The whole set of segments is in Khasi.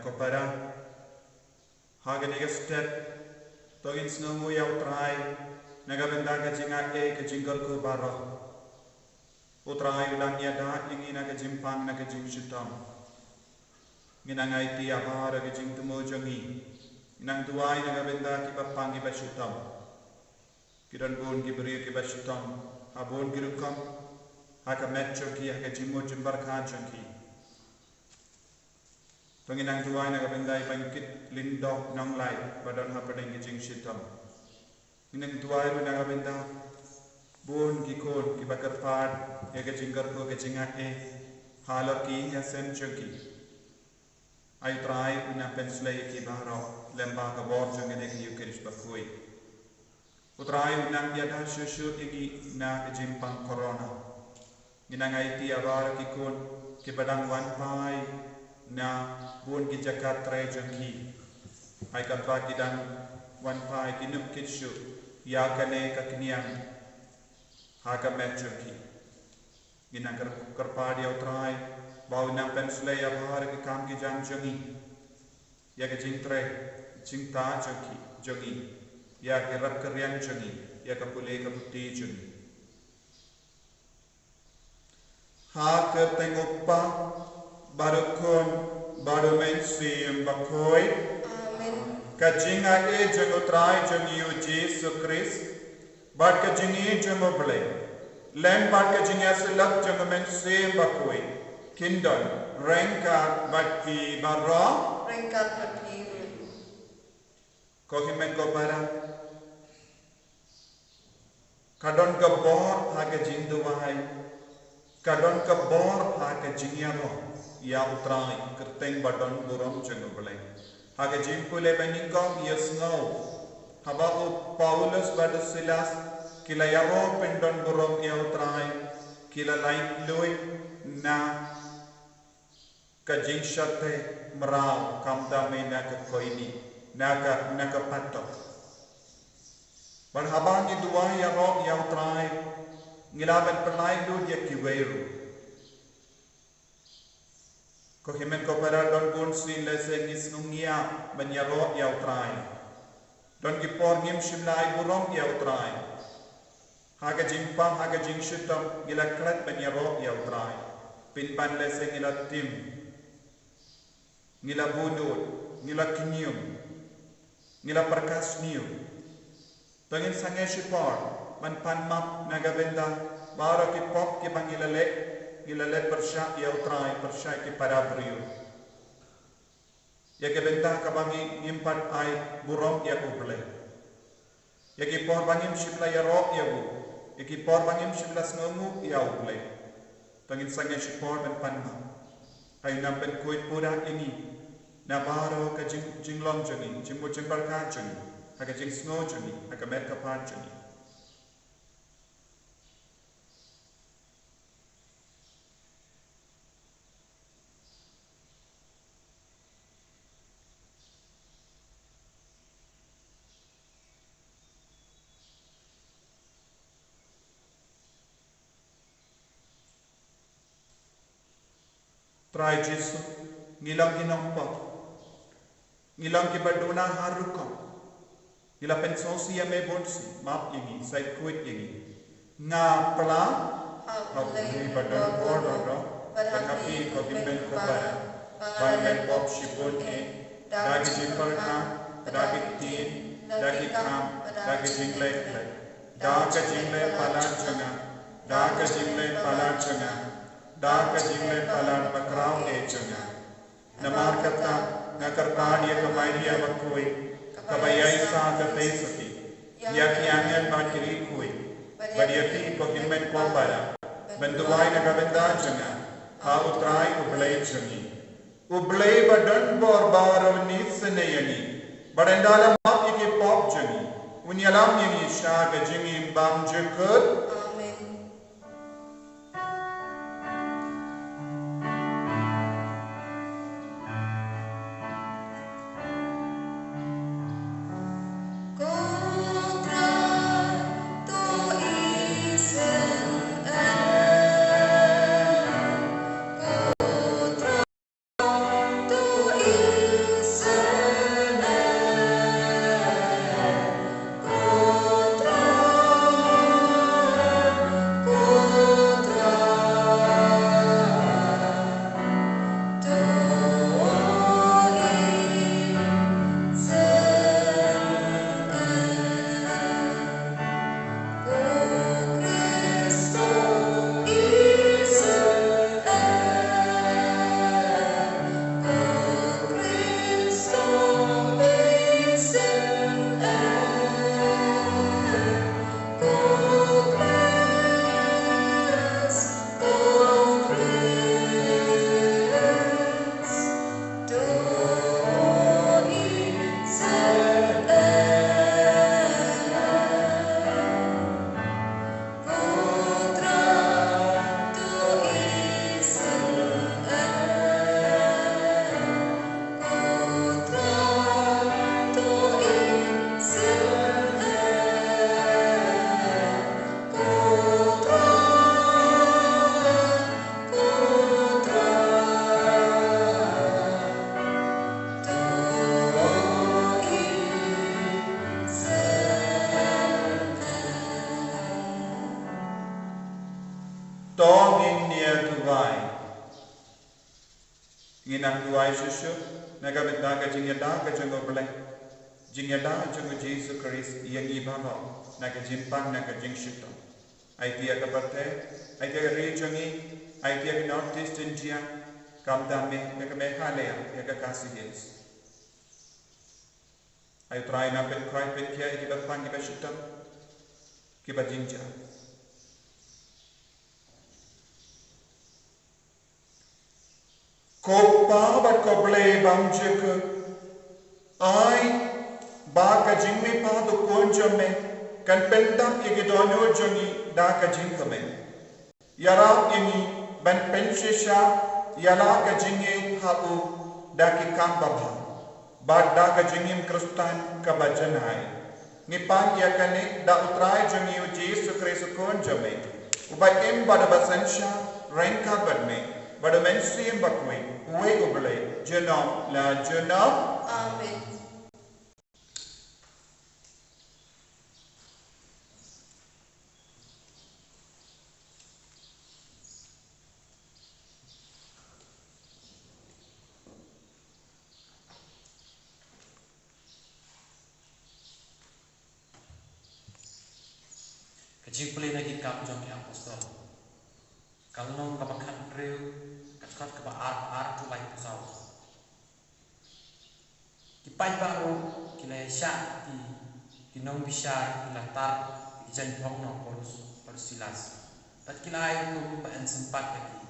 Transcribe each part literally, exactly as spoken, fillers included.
ko para. Ha kane ka step, to ngin sngewnguh ïa U Trai na ka bynta ka jingaiei, ka jingkyrkhu baroh. U Trai u dang ïada ïa ngi na ka jingpang, na ka jingshitom. Ngin nang aiti ïa baroh ka jingthmu jong ngi. Ngin nang duwai na ka bynta kiba pang, kiba shitom. Ki don bun ki briew kiba shitom ha bun ki rukom, ha ka met jong ki, ha ka jingmut jingpyrkhat jong ki. To ngin nang duwai na ka bynta i Bangkit Lyngdoh Nonglait ba don hapdeng ka jingshitom. Ngin nang duwai ruh na ka bynta bun ki khun kiba kyrpad ïa ka jingkyrkhu, ka jingaiei halor ki ïing ki sem jong ki. Ai U Trai un nang pynslei ïa ki baroh lem bad ka bor jong kane ka Eucharist bakhuid. U Trai un nang ïada shuh shuh ïa ngi na ka jingpang corona. Ngin nang aiti ïa baroh ki khun kiba dang wan phai na bun ki jaka trei jong ki. Ai katba ki dang wan phai, ki nang kit shuh ïa kane ka khñiang ha ka met jong ki. Ngin nang kyr-, kyrpad ïa U Trai ba un nang pynslei ïa baroh ki kam ki jam jong ngi, ïa ka jingtrei jingtah jong ki, jong ngi, ïa ki rep ki riang jong ngi, ïa ka pule ka puthi jong ngi. Ha ka kyrteng U Kpa bad U Khun bad U Mynsiem Bakhuid. Amen. Ka jingaiei jong U Trai jong ngi U Jisu Khrist bad ka jingïeit jong U Blei lem bad ka jingïasyllok jong U Mynsiem Bakhuid kin don ryngkat bad phi baroh. Ryngkat bad phi ruh. Ko hynmen ko para, ka don ka bor ha ka jingduwai, ka don ka bor ha ka jingïaroh ïa U Trai, kyrteng ba don burom jong U Blei. Ha ka jingpule ba nyngkong ïa sngew, haba u Paulus bad u Silas ki la ïaroh pyndon burom ïa U Trai, ki la lait luid na ka jingshate mraw, khamtam eh na ka koini, na ka, na ka patok. Bad haba ngi duwai ïaroh ïa U Trai, ngi lah ban pynlait lut ïa kiwei ruh. Ko hynmen ko para, don bun sien lehse ngi sngewngiah ban ïaroh ïa U Trai. Don ki por ngim shym la ai burom ïa U Trai. Ha ka jingpang, ha ka jingshitom ngi la klet ban ïaroh ïa U Trai. Pynban lehse ngi la tim, ngi la budut, ngi la kñium, ngi la pyrkhat sniew. To ngin sangeh shipor ban pan map na ka bynta baroh ki pop kiba ngi la leh, ngi la leh pyrshah ïa U Trai, pyrshah ïa ki para briew. Ïa ka bynta kaba ngi, ngim pat ai burom ïa U Blei. Ïa ki por ba ngim shym la ïaroh ïa u, ïa ki por ba ngim shym la sngewnguh ïa U Blei. To ngin sangeh shipor ban pan map. Ai U nang pynkhuid pura ïa ngi na baroh ka jing, jinglong jong ngi, jingmut jingpyrkhat jong ngi, ha ka jingsngew jong ngi, ha ka met ka phad jong ngi. Trai Jisu, ngi long ki nongpop, ngi long kiba duna ha rukom. Ngi la pynsngewsih ïa me bun sien, map ïa ngi, sa khuid ïa ngi. Nga pla ha U Blei ba don bor baroh, bad ha phi ko hynmen ko para, ba ngi la pop shibun eh, da ki jingpyrkhat, da ki ktien, da ki kam, da ki jingleh khleh, da ka jingleh palat jong nga, da ka jingleh palat jong nga, da ka jingleh palat bakhraw eh jong nga. Namar kata nga kyrpad ïa ka Maria bakhuid, kaba ïaisah katei sati ïa ki angel bad ki riewkhuid, bad ïa phi ko hynmen ko para, ban duwai na ka bynta jong nga ha U Trai U Blei jong ngi. U Blei ba don bor baroh un isynei ïa ngi, bad ynda la map ïa ki pop jong ngi, un ïalam ïa ngi sha ka jingim bymjukut. Amen. Ngi nang duwai shuh shuh na ka bynta ka jingïada ka jong U Blei, jingïada jong U Jisu Khrist ïa ngi baroh na ka jingpang, na ka jingshitom. Aiti ïa ka pyrthei, aiti ïa ka ri jong ngi, aiti ïa ka North East India, khamtam ïa ka Meghalaya, ïa ka Khasi Hills. Ai Trai, nang pynkhraw pynkhiah ïa kiba pang, kiba shitom, kiba jynjar. Ko Pa bad ko Blei bymjukut, ai ba ka jingmihpat u Khun jong me kan pyndap ïa ki dohnud jong ngi da ka jingkmen. Ïarap ïa ngi ban pynshisha ïa la ka jingïeit ha u da ki kam babha bad da ka jingim Khristan kaba janai. Ngi pan ïa kane da U Trai jong ngi U Jisu Khrist U Khun jong me, uba im bad uba synshar ryngkat bad me bad U Mynsiem Bakhuid, uwei U Blei, junom la junom. Amen. Ka jingpule na Ki Kam jong ki Apostol, ka lynnong kaba khathynriew, ka dkhot kaba ar, ar haduh laiphew saw. Ki paidbah ruh ki la ïaishah, ki, ki nongbishar ki la tar ïa ki jaiñphong na u Paulus bad u Silas, bad ki la ai hukum ba yn sympat ïa ki.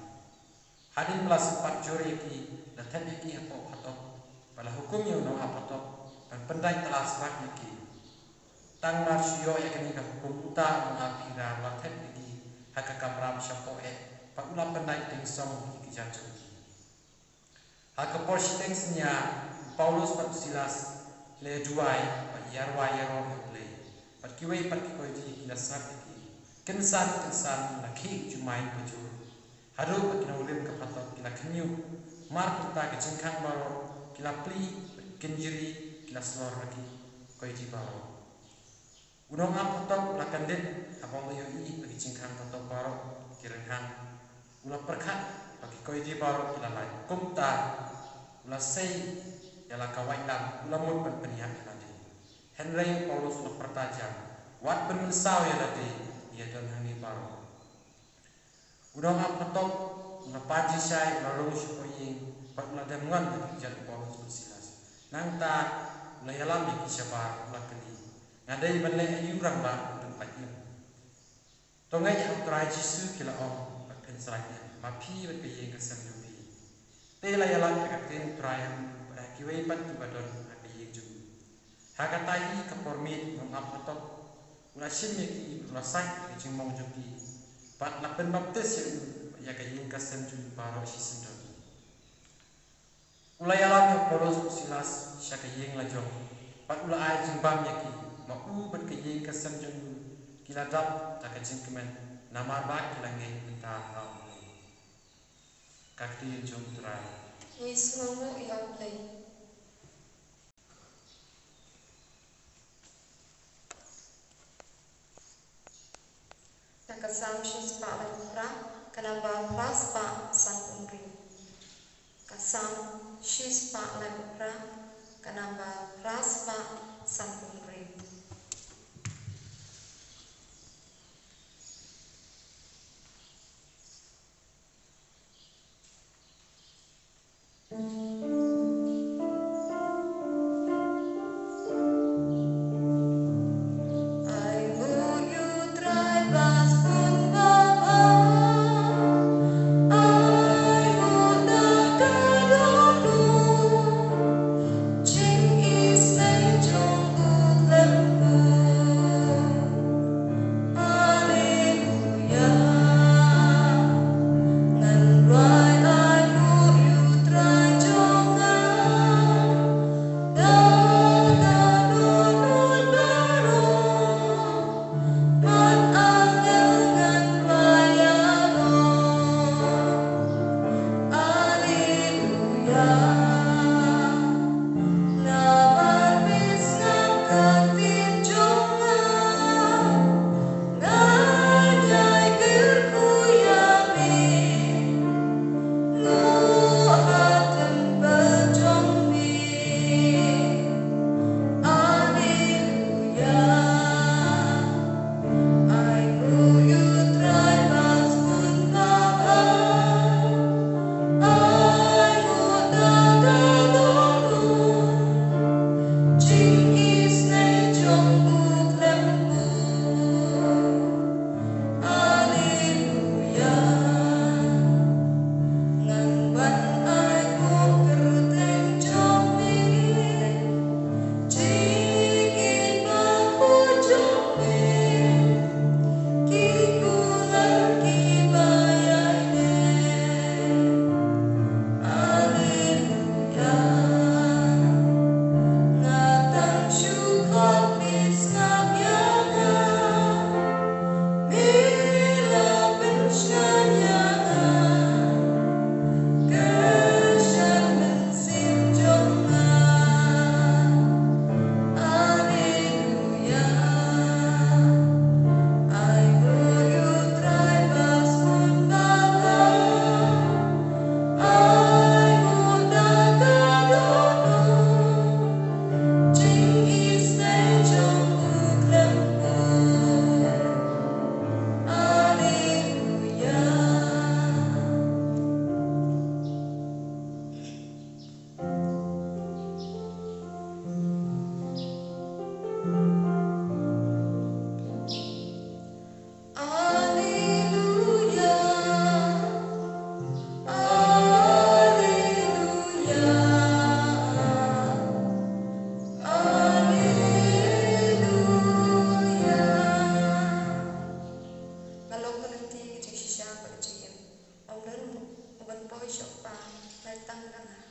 Hadien ba la sympat jur ïa ki, la thep ïa ki hapoh phatok, bad la hukum ïa u nongap phatok ban pyndait tala srak ïa ki. Tang mar shu ïoh ïa kane ka hukum, uta u nongap hira u la thep ïa ki ha ka kamra ba shapoh eh, bad u la pyndait dieng song ïa ki kjat jong ki. Ha ka por shiteng synñia, u Paulus bad u Silas ki la ïaduwai bad ïarwai ïaroh ïa U Blei, bad kiwei pat ki koidi ki la sngap ïa ki. Kynsan kynsan la khih jumai bajur, haduh ba ki nongrim ka phatok ki la khynñiuh. Mar kumta ka jingkhang baroh ki la plie, bad kynjri ki la slor na ki koidi baroh. U nongap phatok u la kyndit, haba u la ïohi ba ki jingkhang phatok baroh ki rynghang. U la pyrkhat ba ki koidi baroh ki la lait. Kumta u la sei ïa la ka waitlam, u la mut ban pynïap ïa lade. Hynrei u Paulus u la pyrta jam, wat pynmynsaw ïa lade, ngi ïa don hangne baroh. U nongap phatok u la pan jingshai, u la rung shapoh ïing, bad u la dem ngon ïa ki kjat u Paulus bad u Silas. Nangta u la ïalam ïa ki shabar, u la kylli, nga dei ban leh aïu rangbah ban pynpait ïing? To ngeit ha U Trai Jisu, ki la ong, bad phin sa lait im, ma phi bad ka ïing ka sem jong phi. Te la ïalam ïa ka ktien U Trai ha u bad ha kiwei pat kiba don ha ka ïing jong u. Ha kata hi ka por miet u nongap phatok u la shim ïa ki, u la sait ïa ka jingmong jong ki, bad la pynbaptis ïa u bad ïa ka ïing ka sem jong u baroh shisyndon. U la ïalam ïa u Paulus bad u Silas sha ka ïing la jong, bad u la ai jingbam ïa ki. Ma u bad ka ïing ka sem jong u ki la dap da ka jingkmen, namar ba ki la ngeit mynta ha U Blei. Ka ktien jong U Trai. Ngi sngewnguh ïa U Blei. Na ka Salm shispah laiphew phra, ka namba phra spah sanphew hynriew. Ka Salm shispah laiphew phra, ka namba phra spah sanphew hynriew. Shopang, lai tang ka nga.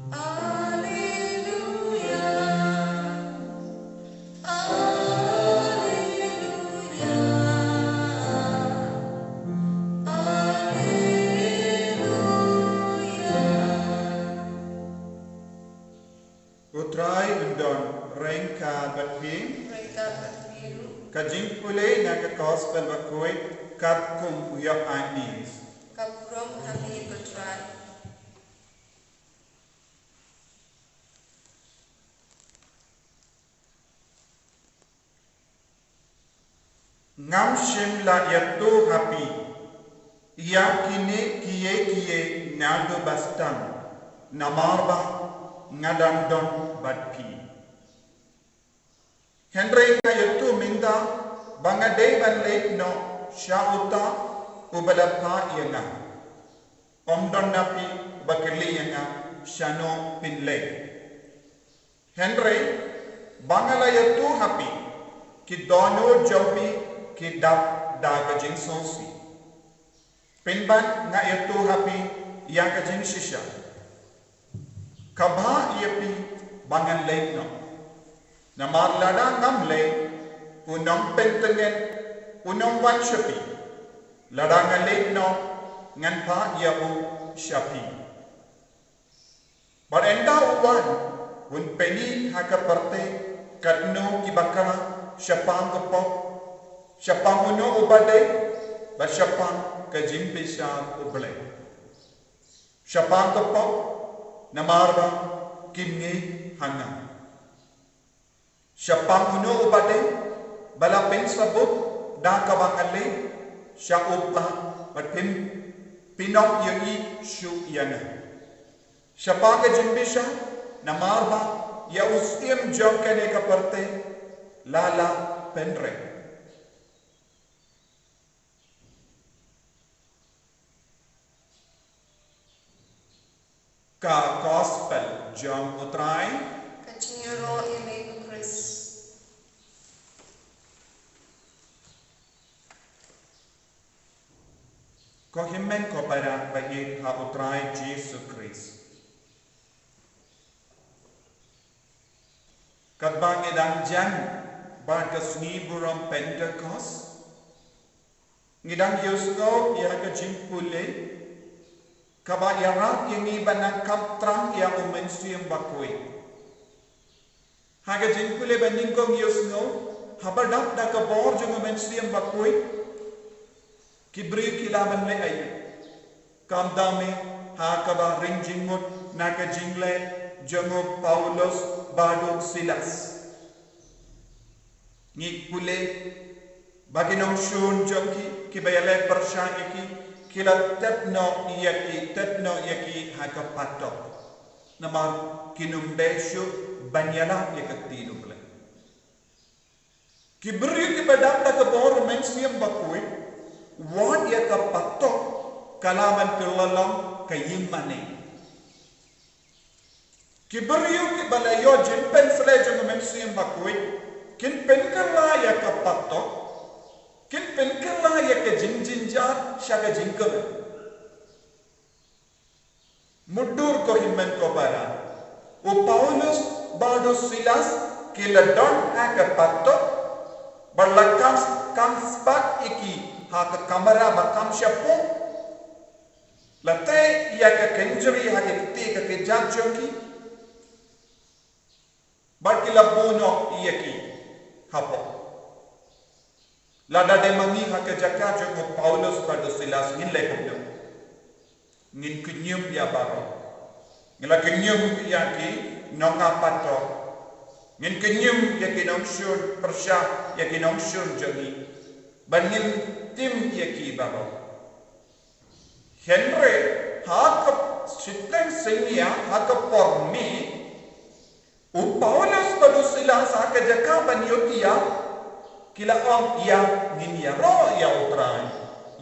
Alleluia. Alleluia. Alleluia. U Trai un don ryngkat bad phi. Ryngkat bad phi ruh. Ka jingpule na ka Gospel bakhuid katkum u Ïoannis. Ka burom ha phi ko Trai. Ngam shym la ïathuh ha phi ïa kine kiei kiei naduh ba sdang, namar ba nga dang don bad phi. Hynrei nga ïathuh mynta ba nga dei ban leit noh sha uta uba la phah ïa nga. Ym don na phi ba kylli ïa nga, shano phin leit? Hynrei ba nga la ïathuh ha phi, ki dohnud jong phi ki dap da ka jingsngewsih. Pynban nga ïathuh ha phi ïa ka jingshisha. Ka bha ïa phi ba ngan leit noh. Namar lada ngam leit, u nongpyntngen un ym wan sha phi. Lada nga leit noh, ngan phah ïa u sha phi. Bad ynda u wan, un pyni ha ka pyrthei katno ki bakla shaphang ka pop, shaphang uno uba dei, bad shaphang ka jingbishar U Blei. Shaphang ka pop, namar ba kim ngeit ha nga. Shaphang uno uba dei, ba la pynsabut da kaba nga leit sha u Kpa, bad phin, phin ym ïohi shuh ïa nga. Shaphang ka jingbishar, namar ba ïa u Syiem jong kane ka pyrthei la la pynrem. Ka Gospel jong U Trai. Ka jingïaroh ïa me ko Khrist. Ko hynmen ko para ba ïeit ha U Trai Jisu Khrist. Katba ngi dang jan bad ka sngi burom Pentekost, ngi dang ïohsngew ïa ka jingpule kaba ïarap ïa ngi ban nang kam thrang ïa U Mynsiem Bakhuid. Ha ka jingpule ba nyngkong ïohsngew, haba dap da ka bor jong U Mynsiem Bakhuid, ki briew ki lah ban leh aïu? Kam dang mih ha kaba ring jingmut na ka jingleh jong u Paulus bad u Silas. Ngi pule ba ki nongshun jong ki, kiba ïaleh pyrshah ïa ki, ki la tep noh ïa ki, tep noh ïa ki ha ka pattok. Namar kim dei shuh ban ïalap ïa ka ktien U Blei. Ki briew kiba dap da ka bor U Mynsiem Bakhuid, wat ïa ka pattok ka la ban kylla long ka ïing mane. Ki briew kiba la ïoh jingpynshlei jong U Mynsiem Bakhuid, kin pynkylla ïa ka pattok, kin pynkylla ïa ka jingjynjar sha ka jingkmen. Mutdur ko hynmen ko para, u Paulus bad u Silas ki la don ha ka pattok, bad la kam, kam spah ïa ki ha ka kamra ba kam shapoh. La teh ïa ka kynjri ha ki kti ka kjat jong ki. Bad ki la buh noh ïa ki hapoh. Lada dei ma ngi ha ka jaka jong u Paulus bad u Silas, ngin leh kumno? Ngin kynjum ïa baroh. Ngi la kynjum ïa ki nongap pattok. Ngin kynjum ïa ki nongshun pyrshah, ïa ki nongshun jong ngi. Bad ngin tim ïa ki baroh. Hynrei ha ka shiteng synñia, ha ka por miet, u Paulus bad u Silas ha ka jaka ban ïohthiah, ki la ong, ïa ngin ïaroh ïa U Trai,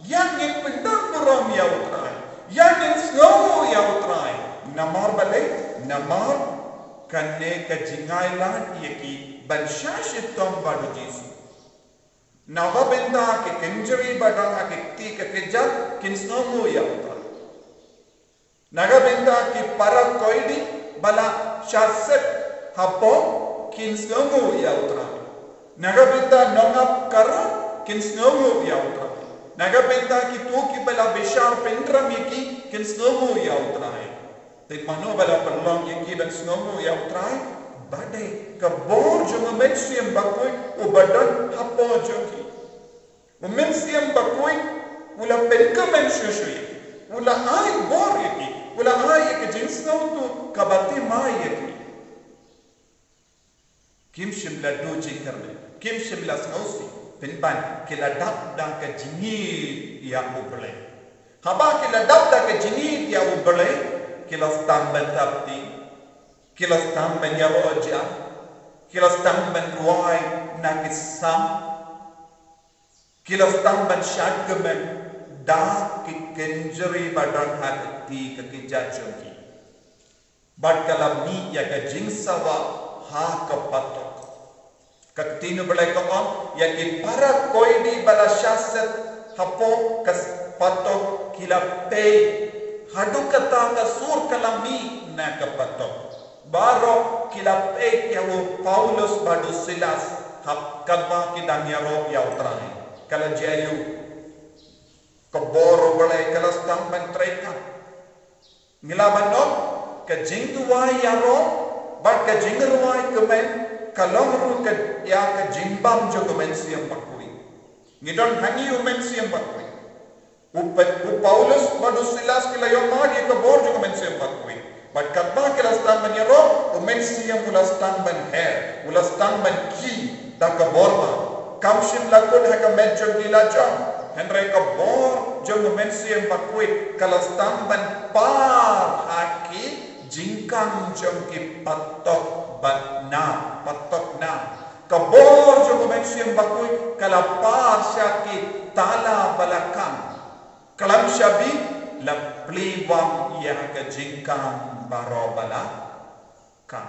ïa ngin pyndonburom ïa U Trai, ïa ngin sngewnguh ïa U Trai. Namar balei? Namar kane ka jingai lad ïa ki ban shah shitom bad u Jisu. Naba mynta ki kynjri ba don ha ki kti ka kjat kin sngewnguh ïa U Trai. Na ka bynta ki para koidi ba la shah set hapoh kin sngewnguh ïa U Trai. Na ka bynta nongap ka rong kin sngewnguh ïa U Trai. Na ka bynta kito kiba la bishar pynrem ïa ki kin sngewnguh ïa U Trai. Te mano ba la pynlong ïa ki ban sngewnguh ïa U Trai? Ba dei ka bor jong U Mynsiem Bakhuid uba don hapoh jong ki. U Mynsiem Bakhuid u la pynkmen shuh shuh ïa ki. U la ai bor ïa ki. U la ai ïa ka jingsngewthuh kaba thymmai ïa ki. Kim shym la duh jingkyrmen, kim shym la sngewsih, pynban ki la dap da ka jingïeit ïa U Blei. Haba ki la dap da ka jingïeit ïa U Blei, ki la sdang ban thap tieng, ki la sdang ban ïaroh jia, ki la sdang ban rwai na ki sam, ki la sdang ban shad kmen da ki kynjri ba don ha ka kti ka kjat jong ki. Bad ka la mih ïa ka jingsawa ha ka patok. Ka ktien U Blei ka ong, ïa ki para koidi ba la shah set hapoh ka patok ki la peit. Haduh katta ka sur ka la mih na ka patok. Baroh ki la peit ïa u Paulus bad u Silas, haba ki dang ïaroh ïa U Trai. Ka la jia ïa u. Ka bor U Blei ka la sdang ban treikam. Ngi lah ban ong, ka jingduwai ïaroh bad ka jingrwai kmen ka long ruh ka, ïa ka jingbam jong U Mynsiem Bakhuid. Ngi don ha ngi U Mynsiem Bakhuid. U Pa-, u Paulus bad u Silas ki la ïohmad ïa ka bor jong U Mynsiem Bakhuid. Bad katba ki la sdang ban ïaroh, U Mynsiem u la sdang ban her, u la sdang ban khie da ka bor ba kam shym la kut ha ka met jong ki la jong. Hynrei ka bor jong U Mynsiem Bakhuid ka la sdang ban par ha ki jingkam jong ki patok bad na, patok na. Ka bor jong U Mynsiem Bakhuid ka la par sha ki tala ba la khang. Khlem shaba la plie wam ïa ka jingkhang baroh ba la khang.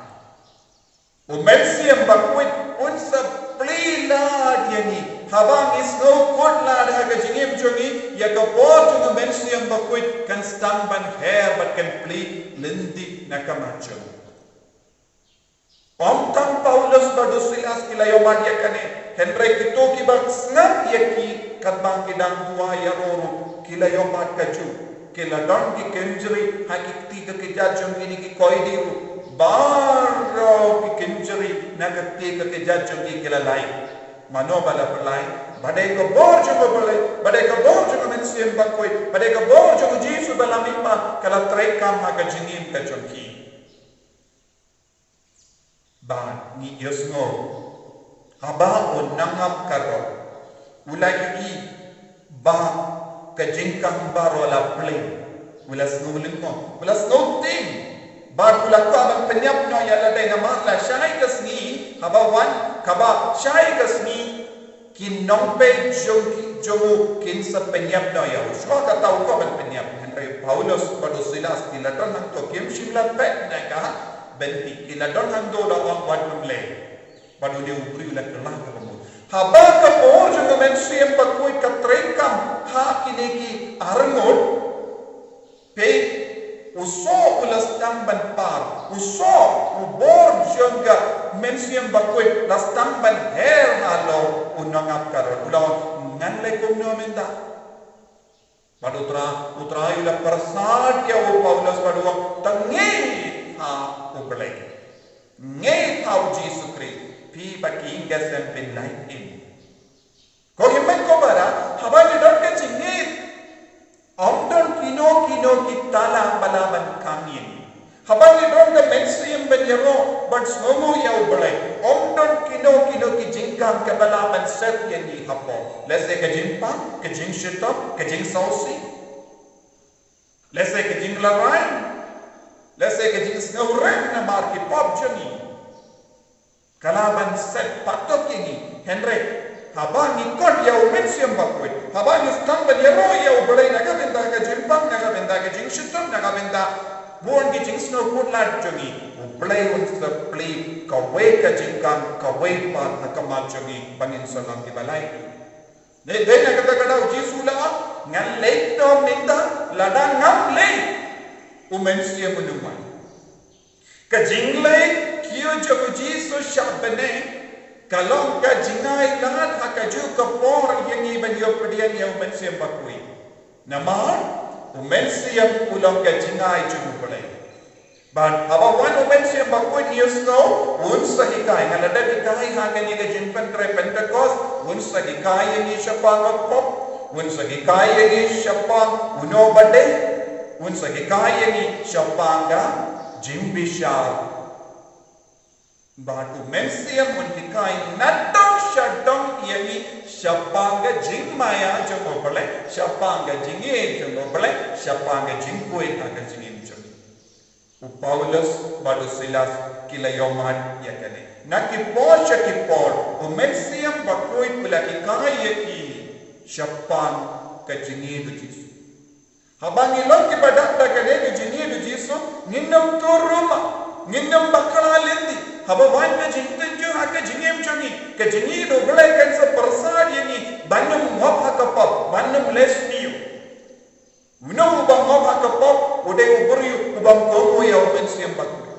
U Mynsiem Bakhuid un sa plie lad ïa ngi. Haba ngi sngewkhuslai ha ka jingim jong ngi, ïa ka bor jong U Mynsiem Bakhuid kan sdang ban her bad kan plie lynti na ka mat jong ngi. Ym tang Paulus bad u Silas ki la ïohmad ïa kane, hynrei kito kiba sngap ïa ki katba ki dang duwai ïaroh ruh ki la ïohmad kajuh. Ki la don ki kynjri ha ki kti ka kjat jong kine ki koidi ruh. Baroh ki kynjri na ka kti ka kjat jong ki ki la lait. Mano ba la pynlait? Ba dei ka bor jong U Blei, ba dei ka bor jong U Mynsiem Bakhuid, ba dei ka bor jong U Jisu ba la mihpat, ka la treikam ha ka jingim ka jong ki. Ba ngi ïohsngew, haba u nongap ka rong u la ïohi ba ka jingkhang baroh la plie, u la sngew lyngngoh, u la sngew tieng. Bad u la kwah ban pynïap noh ïa lade namar la shai ka sngi, haba wan kaba shai ka sngi, ki nongpeit jong ki, jong u kin sa pynïap noh ïa u. Shuwa kata u kwah ban pynïap, hynrei Paulus bad u Silas ki la don hangto, kim shym la peit na ka bynta, ki la don hangto, la wan, wat nym leh. Bad une u briew u la kylla kaba mut. Haba ka bor jong U Mynsiem Bakhuid ka treikam ha kine ki arngut, peit, u soh u la sdang ban par, u soh, u bor jong ka Mynsiem Bakhuid la sdang ban her halor u nongap ka rong, u la ong, ngan leh kumno mynta? Bad u Trai, u Trai u la pyrsad ïa u Paulus bad u ong, to ngeit ha U Blei, ngeit ha U Jisu Khrist, phi bad ki ïing ka sem phin lait im. Ko hynmen ko para, haba ngi don ka jingngeit, ym don kino kino ki tala ba lah ban khang ïa ngi. Haba ngi don ka mynsiem ban ïaroh ban sngewnguh ïa U Blei, ym don kino kino ki jingkhang kiba lah ban set ïa ngi hapoh. Lehse ka jingpang, ka jingshitom, ka jingsngewsih. Lehse ka jinglehraiñ. Lehse ka jingsngewrem namar ki pop jong ngi. Ka lah ban set patok ïa ngi, hynrei haba ngi khot ïa U Mynsiem Bakhuid, haba ngi sdang ban ïaroh ïa U Blei na ka bynta ka jingpang, na ka bynta ka jingshitom, na ka bynta bun ki jingsngewkhuslai jong ngi, U Blei un sa plie kawei ka jingkhang, kawei pat na ka mat jong ngi ba ngin sa long kiba lait im. Dei, dei na kata ka daw U Jisu u la ong, ngan leit noh mynta, lada ngam leit, U Mynsiem u wan. Ka jingleit kiew jong u Jisu sha bneng ka long ka jingai lad ha kajuh ka por ïa ngi ban ïoh pdiang ïa u Mynsiem Bakhuid. Namar u Mynsiem u long ka jingai jong u Blei. Bad haba wan u Mynsiem Bakhuid, ngi ïohsngew un sa hikai, nga la dep hikai ha kane ka jingpynkhreh Pentekost, un sa hikai ïa ngi shaphang ka pop, un sa hikai ïa ngi shaphang uno ba dei, un sa hikai ïa ngi shaphang ka jingbishar. Bad u Mynsiem un hikai nadong shadong ïa ngi shaphang ka jingmaïa jong u Blei, shaphang ka jingïeit jong u Blei, shaphang ka jingkhuid ha ka jingim jong ngi. U Paulus bad u Silas ki la ïohmad ïa kane. Na ki por sha ki por, u Mynsiem Bakhuid u la hikai ïa ki shaphang ka jingïeit u Jisu. Haba ngi long kiba dap da kane ka jingïeit u Jisu, ngin ym tur ruh, ngin ym bakla lynti. Haba wan ka jingtynjuh ha ka jingim jong ngi, ka jingïeit u Blei kan sa pyrsad ïa ngi ban ym ngop ha ka pop, ban ym leh sniew. Uno uba ngop ha ka pop u dei u briew u bym kohnguh ïa u Mynsiem Bakhuid.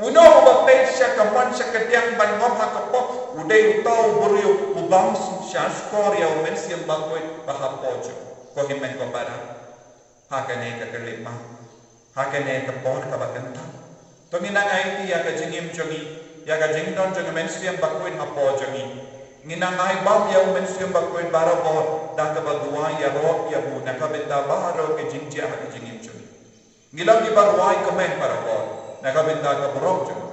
Uno uba peit sha ka mon sha ka diang ban ngop ha ka pop u dei uta u briew u bym shahshkor ïa u Mynsiem Bakhuid ba hapoh jong u. Ko hynmen ko para, ha kane ka khyllipmat, ha kane ka por kaba kyntang, to ngin nang aiti ïa ka jingim jong ngi ïa ka jingdon jong u Mynsiem Bakhuid hapoh jong ngi. Ngin nang ai bam ïa u Mynsiem Bakhuid barabor da kaba duwai ïaroh ïa u na ka bynta baroh ki jingjia ha ka jingim jong ngi. Ngi long kiba rwai kmen barabor na ka bynta ka burom jong u.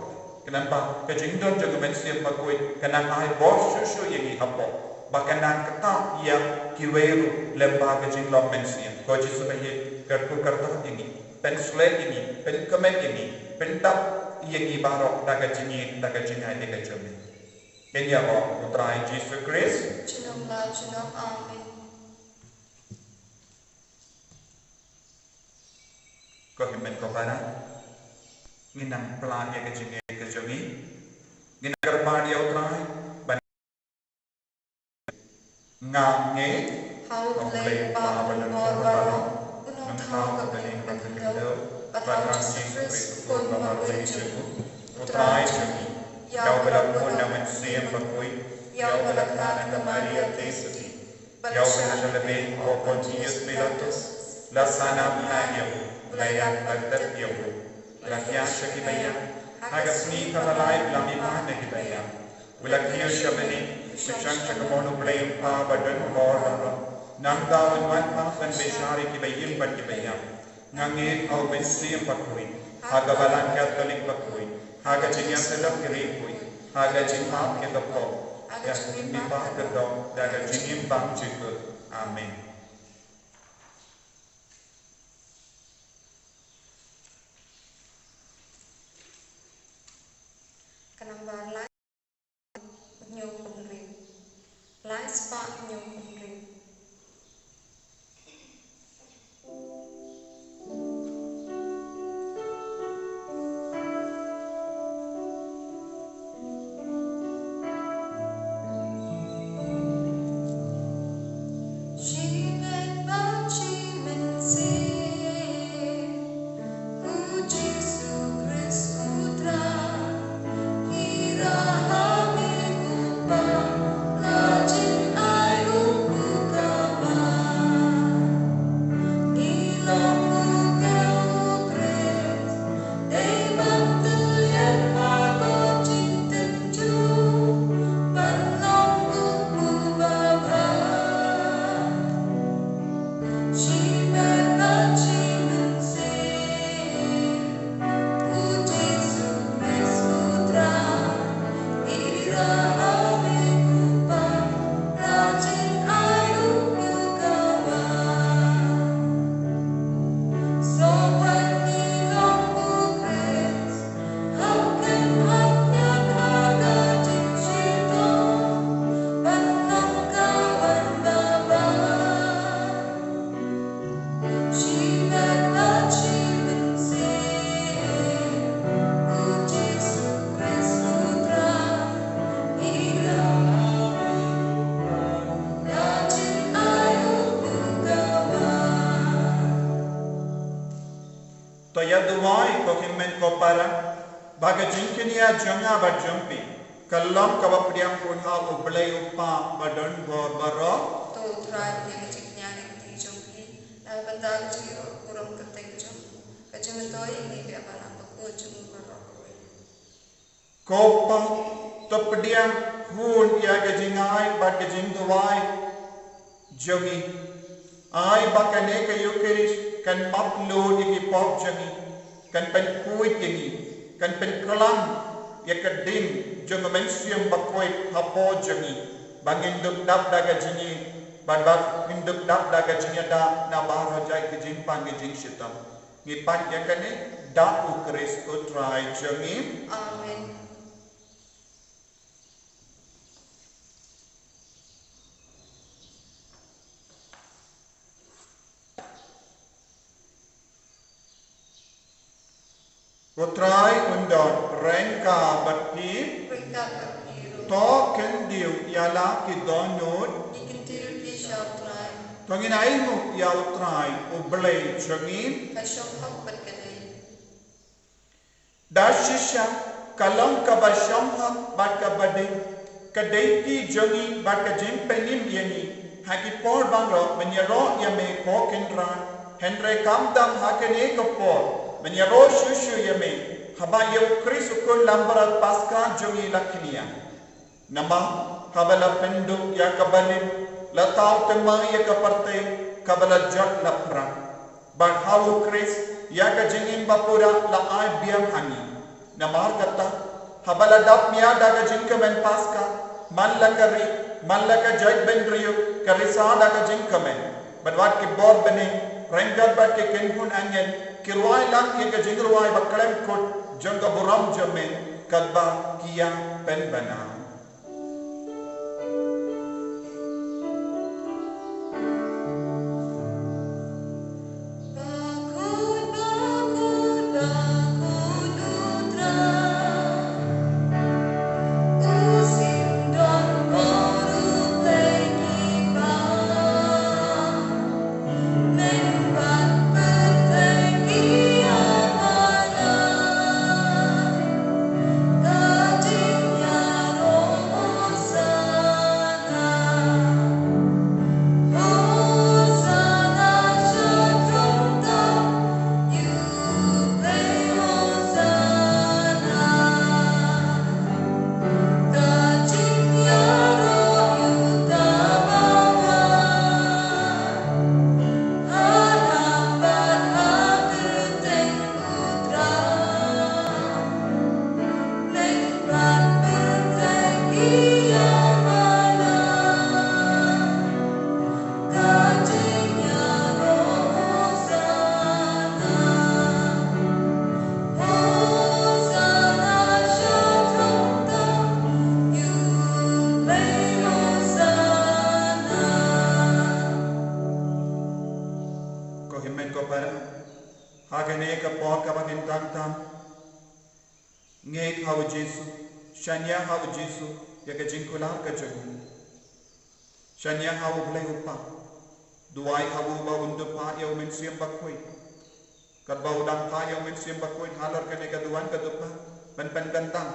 Khnang ba ka jingdon jong u Mynsiem Bakhuid kan nang ai bor shuh shuh ïa ngi hapoh, ba kan nang ktah ïa kiwei ruh lem bad ka jinglong mynsiem. Ko Jisu ba ïeit, kyrkhu kyrdoh ïa ngi, pynshlur ïa ngi, pynkmen ïa ngi, pyndap ïa ngi baroh da ka jingïeit, da ka jingai, da ka jingim. Ïa ngi ïaroh u Trai Jisu Khrist. Junom la junom, amen. Ko hynmen ko para, ngin nang pla ïa ka jingïeit ka jong ngi. Ngin nang kyrpad ïa u Trai ban Nga ngeit ha U Blei Kpa badonbor baroh, U Nongthaw kaba ha ka khyndew, bad ha U Jisu Khrist, U Khun ba marwei jong U, U Trai jong ngi, ïa uba la pun na u Mynsiem Bakhuid, ïa uba la kha na ka Maria Theisotti, ba la shah lehbeiñ ha u Pontius Pilatus, la sah nam ïa U, la ïap, la kdep ïa U, la hiar sha kiba ïap, ha ka sngi kaba lai la mih pat na kiba ïap. U la kiew sha bneng, u shong sha ka mon U Blei U Kpa badonbor baroh. Nangta un wan pat ban bishar ïa kiba im bad kiba ïap. Nga ngeit ha u Mynsiem Bakhuid, ha ka Balang Katholik bakhuid, ha ka jingïaseng ki riewkhuid, ha ka jingmap ïa ka pop, ha ka jingmihpat kyrdoh, da ka jingim bymjukut. Amen. Ka nambar lai. Hynñiewphew hynriew. Lai spah hynñiewphew hynriew. Shi met bad shi mynsiem. U Jisu Khrist U Trai, ira ha me u Kpa, ka jingai u To ïa duwai, ko hynmen ko para, ba ka jingkñia jong nga bad jong phi ka long kaba pdiang khun ha U Blei U Kpa ba don bor baroh. To U Trai, pdiang ka jingkñia na ka kti jong phi, na ka bynta ka jingïaroh burom kyrteng jong u, ka jingmyntoi ïa ngi, ba ïa balang bakhuid jong u baroh kawei. Ko Kpa, to pdiang khun ïa ka jingai bad ka jingduwai jong ngi. Ai ba kane ka Eukharist kan map lut ïa ki pop jong ngi, kan pynkhuid ïa ngi, kan pynkhlaiñ ïa ka dim jong U Mynsiem Bakhuid hapoh jong ngi, ba ngin dup dap da ka jingïeit bad ba ngin dup dap da ka jingïada na baroh jait ki jingpang ki jingshitom. Ngi peit ïa kane da U Khrist U Trai jong ngi. Amen. U Trai un don ryngkat bad phi. Ryngkat bad phi ruh. To khyndiat ïa la ki dohnud. Ngi kyntiew ïa ki sha U Trai. To ngin ainguh ïa U Trai U Blei jong ngi. Ka shong hok bad ka dei. Da shisha ka long kaba shong hok bad kaba dei ka dei ki jong ngi bad ka jingpynim ïa ngi ha ki por baroh ban ïaroh ïa me, ko Kynrad. Hynrei khamtam ha kane ka por ban ïaroh shuh shuh ïa me, haba ïa U Khrist U Khun Langbrot Paskha jong ngi la kñia. Namar haba la pynduh ïa ka barit, la thaw thymmai ïa ka pyrthei kaba la jot laphrang. Bad ha U Khrist ïa ka jingim bapura la ai biang ha ngi. Namar kata, haba la dap mih da ka jingkmen Paskha, man la ka ri, man la ka jaitbynriew ka risa da ka jingkmen, bad wat ki bor bneng ryngkat bad ki kynhun angel ki rwai lang ïa ka jingrwai bakhlem kut jong ka burom jong me, katba ki ïa pynbna. Ko hynmen ko para, ha kane ka por kaba kyntang tam, ngeit ha U Jisu, shaniah ha U Jisu ïa ka jingkular ka jong u. Shaniah ha U Blei U Kpa. Duwai ha u ba un duwai ïa U Mynsiem Bakhuid. Katba u dang phah ïa U Mynsiem Bakhuid halor kane ka duwan ka duwai, ban pynkyntang,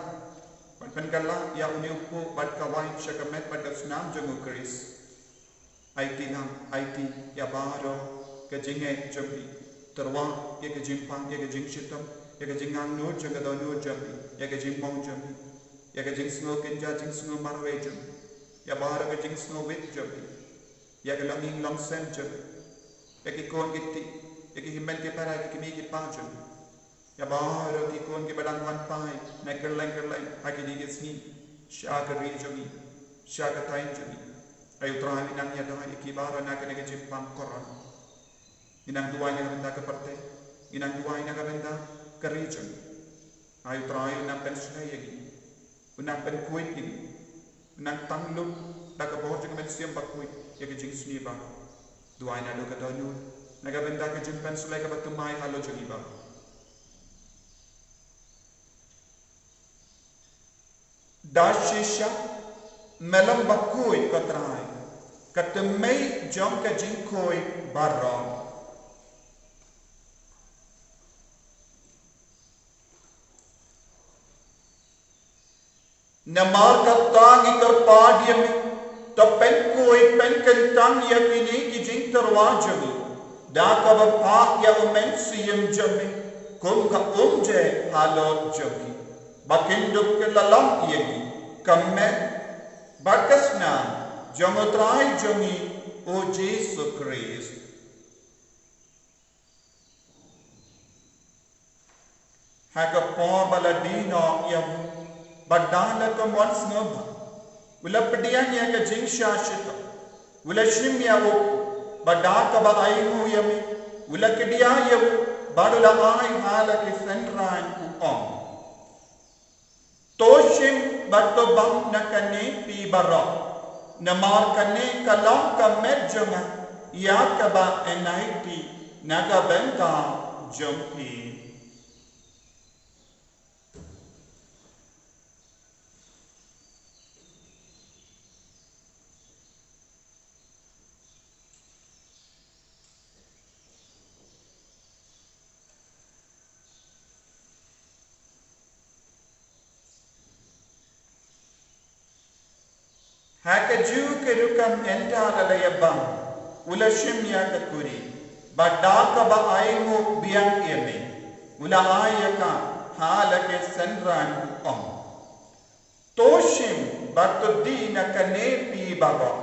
ban pynkylla ïa une u kpu bad ka waiñ sha ka met bad ka snam jong U Khrist. Aiti lang, aiti ïa baroh ka jingngeit jong phi. Tyrwa ïa ka jingpang, ïa ka jingshitom, ïa ka jingangnud jong ka dohnud jong phi, ïa ka jingmong jong phi, ïa ka jingsngew kynja jingsngew marwei jong phi, ïa baroh ka jingsngew wit jong phi, ïa ka longïing longsem jong phi, ïa ki khun ki kti, ïa ki hynmen ki para, ïa ki kmie ki kpa jong phi. Ïa baroh ki khun kiba dang wan phai na kylleng kylleng ha kine ki sngi sha ka ri jong ngi, sha ka thaiñ jong ngi. Ai U Trai, ngi nang ïada ïa ki baroh na kane ka jingpang corona. Ngi nang duwai na ka bynta ka pyrthei, ngi nang duwai na ka bynta ka ri jong ngi. Ai U Trai, nang pynsleh ïa ngi. Nang pynkhuid ïa ngi. Nang tang lut da ka bor jong ka Mynsiem Bakhuid ïa ka jingsniew baroh. Duwai naduh ka dohnud na ka bynta ka jingpynsleh kaba thymmai halor jong ngi baroh. Da shisha me long bakhuid, ko Trai, ka thymmei jong ka jingkhuid baroh. Namar kata ngi kyrpad ïa me, to pynkhuid pynkyntang ïa kine ki jingtyrwa jong ngi da kaba phah ïa u Mynsiem jong me kum ka umjai halor jong ngi, ba kin dup kylla long ïa ngi ka met bad ka snam jong u Trai jong ngi u Jisu Khrist. Ha ka por ba la die noh ïa u, bad da la ka mon sngewbha, u la pdiang ïa ka jingshah shitom, u la shim ïa u, bad da kaba ainguh ïa me, u la kdiah ïa u, bad u la ai ha la ki synran, u ong: To shim bad to bam na kane phi baroh, namar kane ka long ka met jong nga, ïa kaba yn aiti na ka bynta jong phi. Ha kajuh ka rukom ynda la ïa bam, u la shim ïa ka kuri, bad da kaba ainguh biang ïa me, u la ai ïa ka ha la ki synran, u ong: To shim bad to die na kane phi baroh,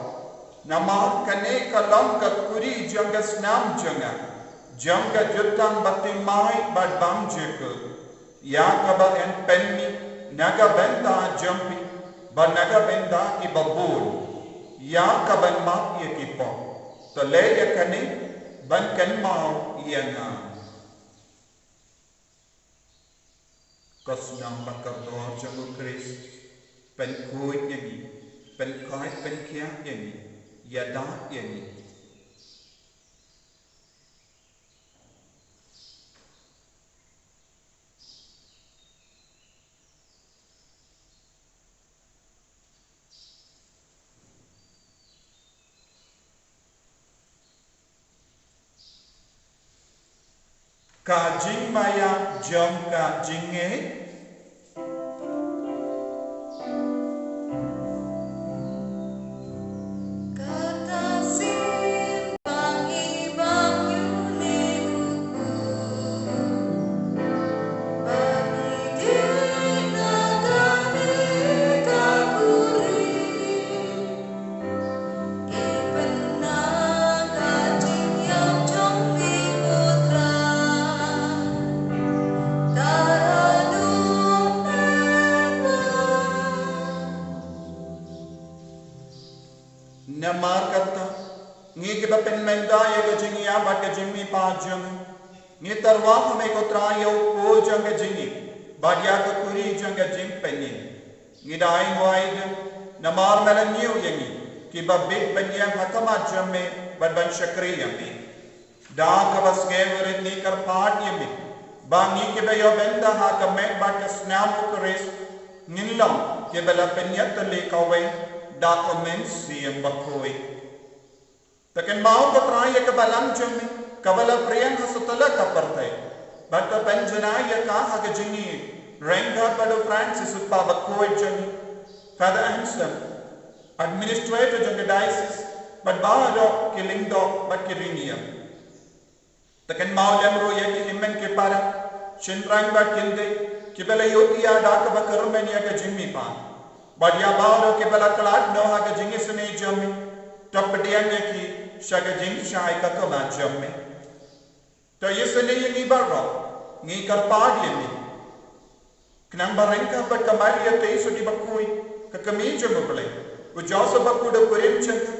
namar kane ka long ka kuri jong ka snam jong nga, jong ka jutang baptisma bad bam jingkhuid, ïa kaba yn pynmih na ka bynta jong phi bad na ka bynta kiba bun, ïa ka ban map ïa ki pop. To leh ïa kane ban kynmaw ïa nga. Ka snam bad ka kordor jong u Khrist, pynkhuid ïa ngi, pynkhuid pynkhiah ïa ngi, ïada ïa ngi. Ka jingmaïa jong ka jingngeit. Namar kata, ngi kiba pynmynta ïa ka jingïap bad ka jingmihpat jong ngi, ngi tyrwa ha me ko Trai ïa u kpu jong ka jingïeit bad ïa ka kuri jong ka jingpynim. Ngi da ai nguh ai dien namar me la ñiew ïa ngi kiba bit ban ïeng ha khmat jong me bad ban shakri ïa me. Da kaba sngewrit ngi kyrpad ïa me ba ngi kiba ïoh bynta ha ka met bad ka snam u Khrist ngin long kiba la pynïatylli kawei da u Mynsiem Bakhuid. To kynmaw ko Trai ïa ka balang jong me kaba la pyrshang ha satlak ka pyrthei, bad to pynjanai ïa ka ha ka jingïeit ryngkat bad u Francis u kpa bakhuid jong ngi, Father Anselm, administrator jong ka diocese, bad baroh ki lyngdoh bad ki riewniam. To kynmaw lem ruh ïa ki hynmen ki para, shynrang bad kynthei kiba la ïohi ïa da kaba kyrmen ïa ka jingmihpat, bad ïa baroh kiba la khlad noh ha ka jingisynei jong me. To pdiang ïa ki sha ka jingshai ka khmat jong me. To isynei ïa ngi baroh, ngi kyrpad ïa me. Khnang ba ryngkat bad ka Maria Theisotti bakhuid, ka kmie jong u Blei, u Joseph bakhuid u kurim jong ka,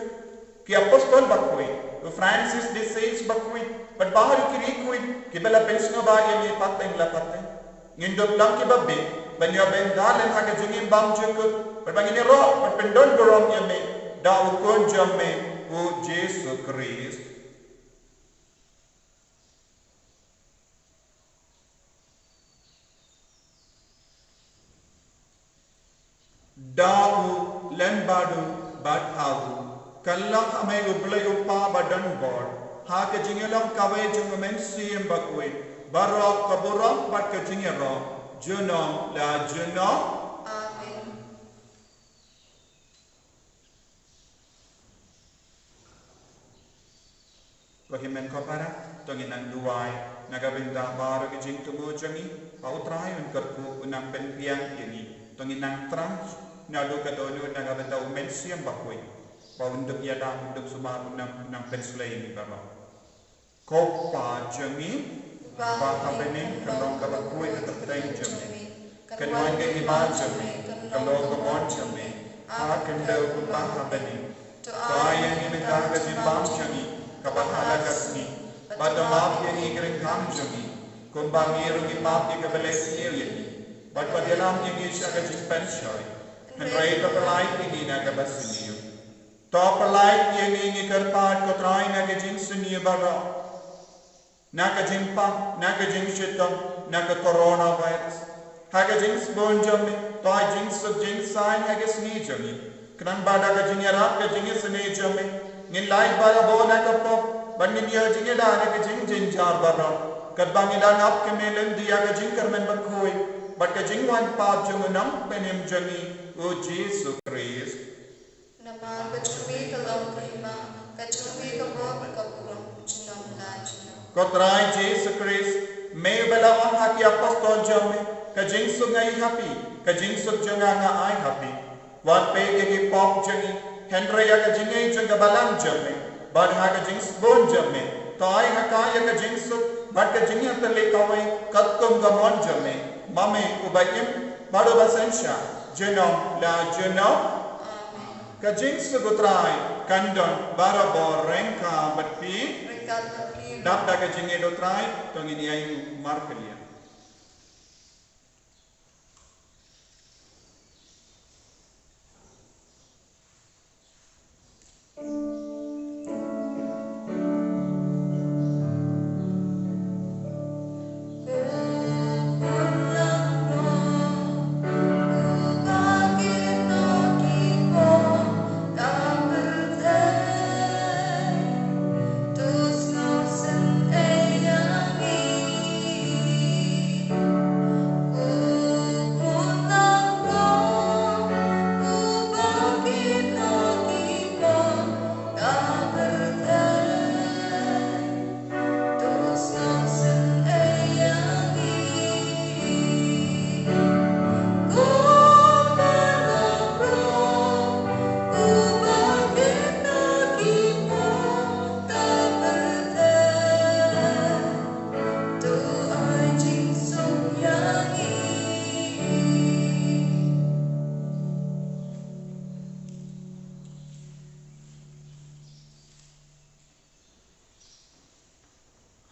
ki apostol bakhuid, u Francis de Sales bakhuid, bad baroh ki riewkhuid kiba la pynsngewbha ïa me pateng la pateng, ngin dup long kiba bit ban ïoh bynta lem ha ka jingim bym jukut, bad ba ngin ïaroh bad pyndon burom ïa me da u Khun jong me u Jisu Khrist. Da u, lem bad u, bad ha u, kylla ha me u Blei u Kpa badonbor, ha ka jingïalong kawei jong u Mynsiem Bakhuid, baroh ka burom bad ka jingïaroh junom la junom. Amen. Bapara, to ngin nang duwai na ka bynta baroh ki jingthmu jong ngi, ba U Trai un kyrkhu, un nang pynbiang ïa ngi. To ngin nang thrang naduh ka dohnud na ka bynta U Mynsiem Bakhuid, ba un dup ïada, un dup sumar, un nang, un nang pynslei ïa ngi baroh. Ko Pa jong ngi ba ha bneng, ka long kaba khuid ka kyrteng jong me. Kan wan ka hima jong me, kan long ka mon jong me ha ka khyndew kumba ha bneng. To ai ïa ngi mynta ka jingbam jong ngi kaba ha la ka sngi, bad to map ïa ngi ki ryngkam jong ngi, kumba ngi ruh ngi map ïa kiba leh sniew ïa ngi, bad wat ïalam ïa ngi sha ka jingpynshoi, hynrei to pyllait ïa ngi na kaba sniew. To pyllait ïa ngi, ngi kyrpad, ko Trai, na ka jingsniew baroh, na ka jingpang, na ka jingshitom, na ka coronavirus. Ha ka jingsbun jong me, to ai jingsuk jingsaiñ ha ka sngi jong ngi, khnang ba da ka jingïarap ka jingisynei jong me, ngin lait barabor na ka pop, bad ngin ïoh jingïada na ki jingjynjar baroh, katba ngi dang ap kyrmen lynti ïa ka jingkyrmen bakhuid bad ka jingwan pat jong U Nongpynim jong ngi, U Jisu Khrist. Namar ka jong me ka long ka hima, ka jong me ka bor, ka burom, junom la junom. Ko Trai Jisu Khrist, me uba la ong ha ki apostol jong me, ka jingsuk nga ai ha phi, ka jingsuk jong nga nga ai ha phi. Wat peit ïa ki pop jong ngi, hynrei ïa ka jingngeit jong ka balang jong me, bad ha ka jingsbun jong me, to ai ha ka ïa ka jingsuk bad ka jingïatylli kawei, katkum ka mon jong me, ma me uba im bad uba synshar, junom la junom. Amen. Ka jingsuk U Trai kan don barabor ryngkat bad phi. Ryngkat bad phi. Dap da ka jingngeit U Trai, to ngin ïai markylliang.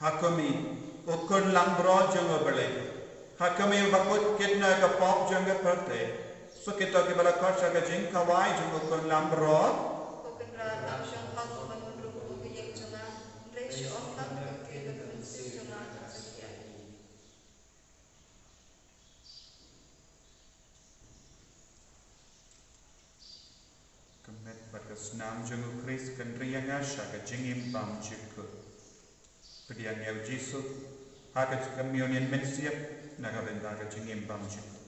Ha khmih, U Khun langbrot jong U Blei. Ha khmih, uba kut kit na ka pop jong ka pyrthei. Suk ïa kito kiba la khot sha ka jingkhawai jong U Khun langbrot. Ko Kynrad, ym shym hok ban wan rung ha ka ïing jong nga, hynrei shu ong tang ka ktien, bad ka mynsiem jong nga kan satia. Ka met bad ka snam jong U Khrist kan ri ïa nga sha ka jingim bymjukut. Pdiang ïa U Jisu ha ka jingim mynsiem na ka bynta ka jingim bymjukut.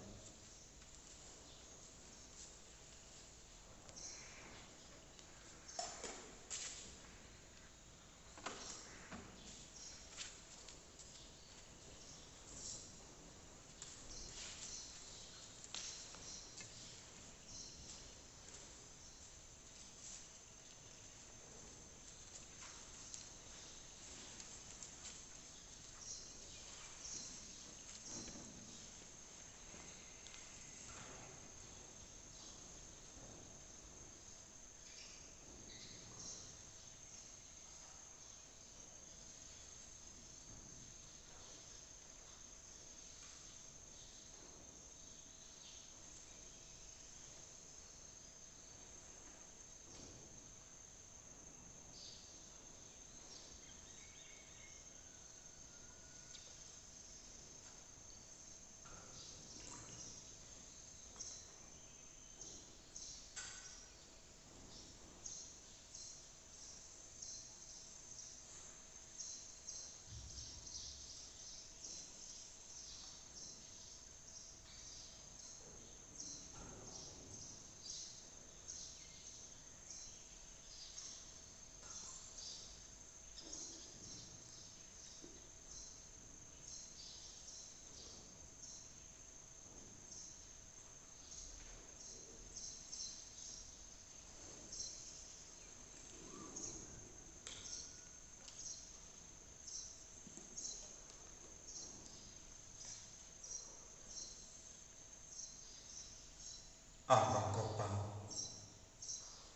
Aba ko Pa,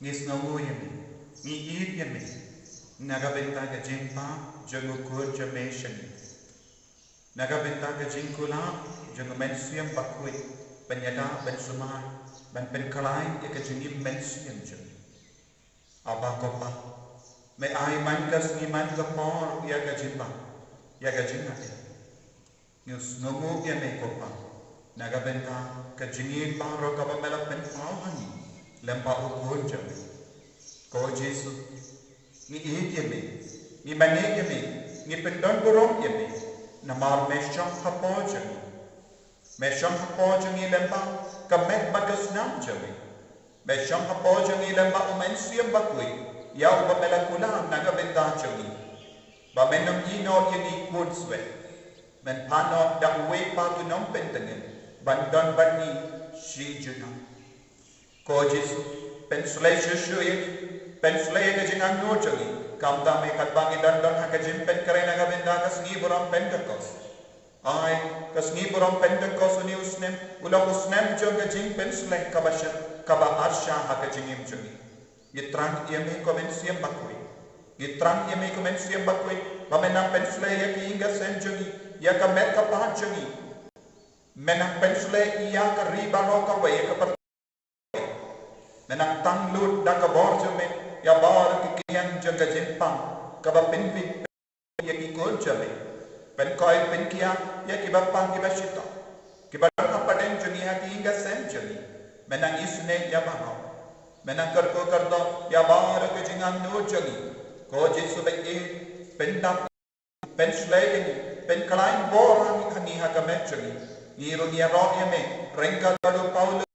ngi sngewnguh ïa me, ngi ïeit ïa me na ka bynta ka jingpang jong u Khun jong me sha ngi, na ka bynta ka jingkular jong u Mynsiem Bakhuid ban ïada, ban sumar, ban pynkhlaiñ ïa ka jingim mynsiem jong ngi. Aba ko Pa, me ai man ka sngi man ka por ïa ka jingpang, ïa ka jingïada. Ngi sngewnguh ïa me ko Pa na ka bynta ka jingim baroh kaba me la pynpaw ha ngi lem bad u Khun jong me. Ko Jisu, ngi ïeit ïa me, ngi mane ïa me, ngi pyndonburom ïa me, namar me shong hapoh jong ngi. Me shong hapoh jong ngi lem bad ka met bad ka snam jong me. Me shong hapoh jong ngi lem bad u Mynsiem Bakhuid, ïa uba me la kular na ka bynta jong ngi, ba men ym ïehnoh ïa ngi khun swet, men phah noh da uwei pat u nongpyntngen ban don bad ngi shi junom. Ko Jisu, pynshlei shuh shuh ïa ngi, pynshlei ïa ka jingangnud jong ngi, khamtam ïa katba ngi don don ha ka jingpynkhreh na ka bynta ka sngi burom Pentekost. Ai, ka sngi burom Pentekost, une u snem u long u snem jong ka jingpynshlei kaba sha, kaba ar sha ha ka jingim jong ngi. Ngi thrang ïa me ko Mynsiem Bakhuid. Ngi thrang ïa me ko Mynsiem Bakhuid ba men nang pynshlei ïa ka ïing ka sem jong ngi, ïa ka met ka phad jong ngi. Men nang pynshlei ïa ka ri baroh kawei, ïa ka pyrthei. Men nang tang lut da ka bor jong me ïa baroh ki khñiang jong ka jingpang kaba pynbit ïa ki khun jong me. Pynkhuid pynkhiah ïa kiba pang kiba shitom, kiba don hapdeng jong ngi ha ki ïing ka sem jong ngi. Men nang isynei ïa baroh. Men nang kyrkhu kyrdoh ïa baroh ka jingangnud jong ngi. Ko Jisu ba ïeit, pyndap, pynshlei ïa ngi, pynkhlaiñ bor ha ngi, ha ngi ha ka met jong ngi. Ngi ruh ngi ïaroh ïa me ryngkat bad u Paulus,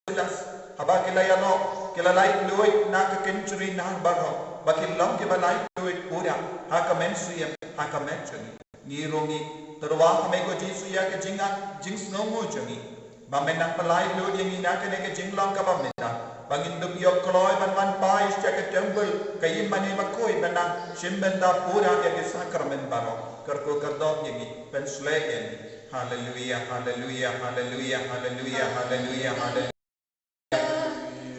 Silas, haba ki la ïaroh, ki la laitluid na ka kynjri nar baroh, ba ki long kiba laitluid pura ha ka mynsiem ha ka met jong ngi. Ngi ruh ngi tyrwa ha me ko Jisu ïa ka jingngeit, jingsngewnguh jong ngi, ba men nang pynlait lut ïa ngi na kane ka jinglong kaba mynta, ba ngin dup ïoh kloi ban wan phai sha ka templ, ka ïing mane bakhuid, ban nang shim bynta pura ïa ki sakramen baroh. Kyrkhu kyrdoh ïa ngi, pynshlei ïa ngi. Haleluia, haleluia, haleluia, haleluia, haleluia, haleluia.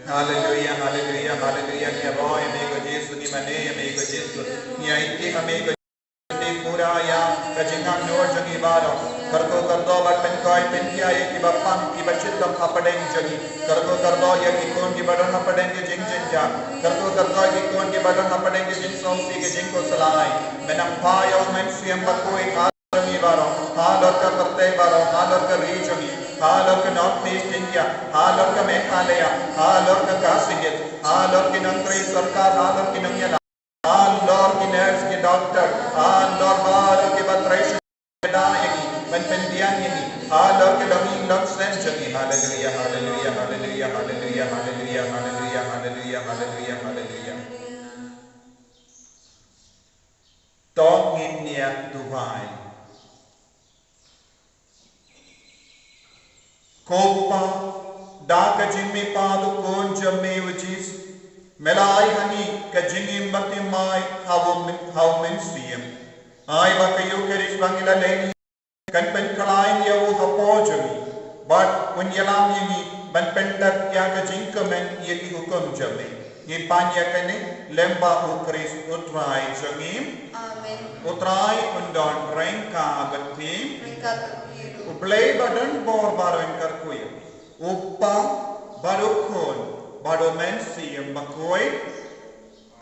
Haleluia, haleluia, haleluia. Ngi ïaroh ïa me ko Jisu, ngi mane ïa me ko Jisu, ngi aiti ha me ko Jisu, pura ïa ka jingangnud jong ngi baroh. Kyrkhu kyrdoh bad pynkhuid pynkhiah ïa kiba pang kiba shitom hapdeng jong ngi. Kyrkhu kyrdoh ïa ki khun kiba don hapdeng ka jingjynjar. Kyrkhu kyrdoh ïa ki khun kiba don hapdeng ka jingsngewsih, ka jingkhuslai. Men nang phah ïa u Mynsiem Bakhuid ha jong ngi baroh, halor ka pyrthei baroh, halor ka ri jong ngi, halor ka North East India, halor ka Meghalaya, halor ka Khasi Hills, halor ki nongtrei sorkar, halor ki nongïalam, halor ki nurse, ki doctor, halor baroh kiba trei sha ka ïing, ban pynbiang ïa ngi, halor ka longïing longsem jong ngi. Haleluia, haleluia, haleluia, haleluia, haleluia, haleluia, haleluia, haleluia, haleluia. To ngin ïa duwai. Ko Pa, da ka jingmihpat u Khun jong me u Jisu, me la ai ha ngi ka jingim bathymmai ha u Myn-, ha u Mynsiem. Ai ba ka Eukharist ba ngi la leh kan pynkhlaiñ ïa u hapoh jong ngi, bad un ïalam ïa ngi ban pyndep ïa ka jingkmen ïa ki hukum jong me. Ngi pan ïa kane lem bad u Khrist u Trai jong ngi. Amen. U Trai un don ryngkat bad phi. Ryngkat bad phi ruh. U Blei ba don bor baroh un kyrkhu ïa u Pa bad u Khun bad u Mynsiem Bakhuid.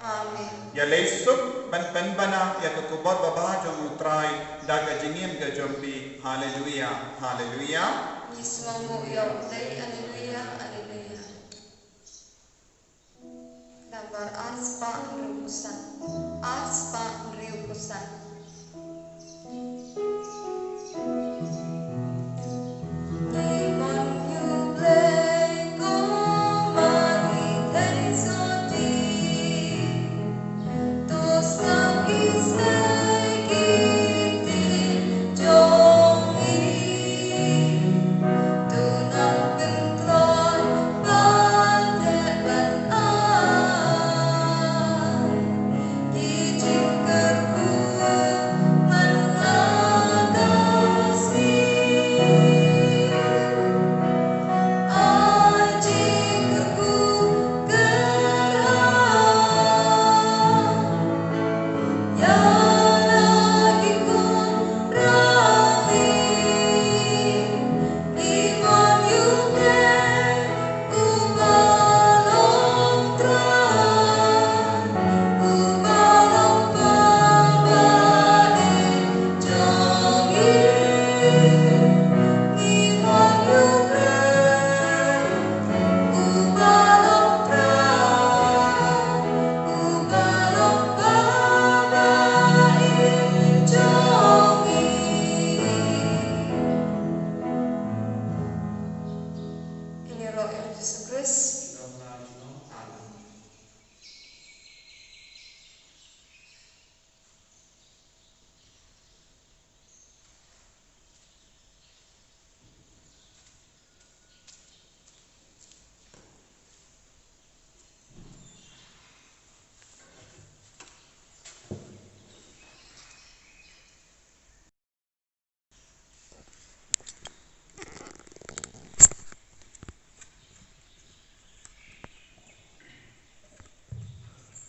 Amen. Ïaleh suk ban pynbna ïa ka khubor babha jong u Trai da ka jingim ka jong phi. Haleluia, haleluia. Ngi sngewnguh ïa u Blei, haleluia, haleluia. Nambar arspah hynriewphew san. Arspah hynriewphew san.